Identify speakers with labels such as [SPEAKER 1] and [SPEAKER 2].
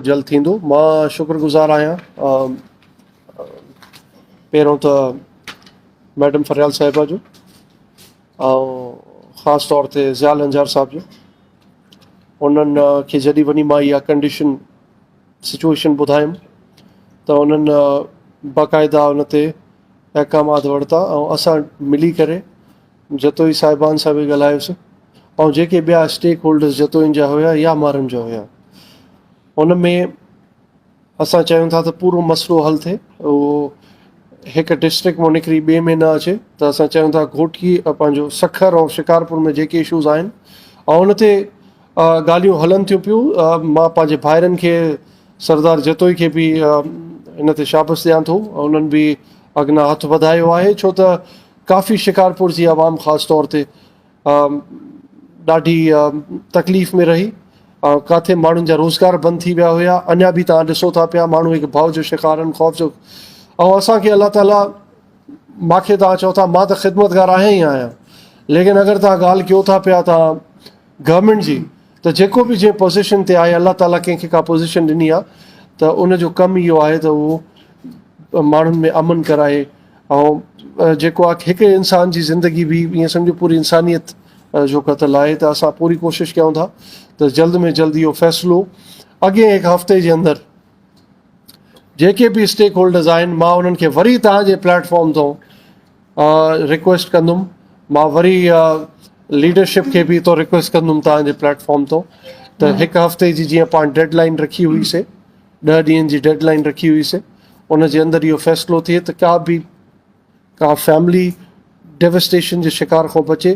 [SPEAKER 1] جلد ٿيندو. مان شڪر گذار آهيان پهريون ته ميڊم فريال صاحبه جو ۽ خاص طور تي ضياء لنجار صاحب جو، انهن کي جڏهن وڃي مان اها ڪنڊيشن سچويشن ٻڌايم ته انهن باقاعده ان تي احڪامات ورتا ۽ اسان ملي ڪري جتوئي صاحبان سان به ڳالهايوسين ۽ جيڪي ٻيا اسٽيڪ هولڊرز جتوئين جا هيا يا مارن جا هيا، ان ۾ اسان چاهيون ٿا ته پورو مسئلو حل ٿئي، اهو هڪ ڊسٽرڪٽ مان نڪري ٻئي ۾ نه اچي. ته اسان چاهيون ٿا گهوٽڪي پنهنجو سکر ۽ شڪارپور ۾ جيڪي اشوز آهن ۽ ان تي ڳالهيون هلن ٿيون پيون. مان پنهنجي ڀائرن کي سردار جتوئي کي به ان تي شابس ڏيان ٿو، انهن به اڳنا هٿ وڌايو آهي، ڇو ته ڪافي شڪارپور جي عوام خاص طور تي ڏاڍي تڪليف ۾ رهي. ڪاٿي ماڻهن جا روزگار بند ٿي ويا هيا، اڃا به توهان ڏسو ٿا پيا ماڻهو هڪ ڀؤ جو شڪار آهن، خوف جو. ۽ اسان کي الله تعاليٰ ماکي توهان چئو ٿا مان ته خدمتگار آهيان ئي آهيان، ليڪن اگر توهان ڳالهه ڪيو ٿا پيا توهان گورنمينٽ جي ته جيڪو به جنهن پوزيشن تي آهي، الله تعاليٰ ڪنهن کي ڪا پوزيشن ڏني آهي ته ان جو ڪم اهو آهي ته اهو ماڻهن ۾ امن ڪرائي ۽ جيڪو آهي هڪ انسان جي زندگي به ائين سمجهو پوري انسانيت جو قتل آهي. ته اسان پوري ڪوشش ڪيون ٿا ته جلد ۾ جلد اهو فيصلو اڳئين هڪ هفتي جي اندر جيڪي به اسٽيڪ هولڊرز آهن، مان انهن کي وري توهان جي پليٽ فارم تان رڪويسٽ ڪندم، مان وري ليڊرشپ کي به تو رڪويسٽ ڪندم توهان جي پليٽ فارم تان ته هڪ هفتي جي جيئن پاڻ ڊيڊ لائن رکي هئي سي، 10 ڏينهن جي ڊيڊ لائن رکي هئي سي، ان جي اندر اهو فيصلو ٿئي ته ڪا به ڪا فيملي ڊيوسٽيشن جي شڪار کان بچي.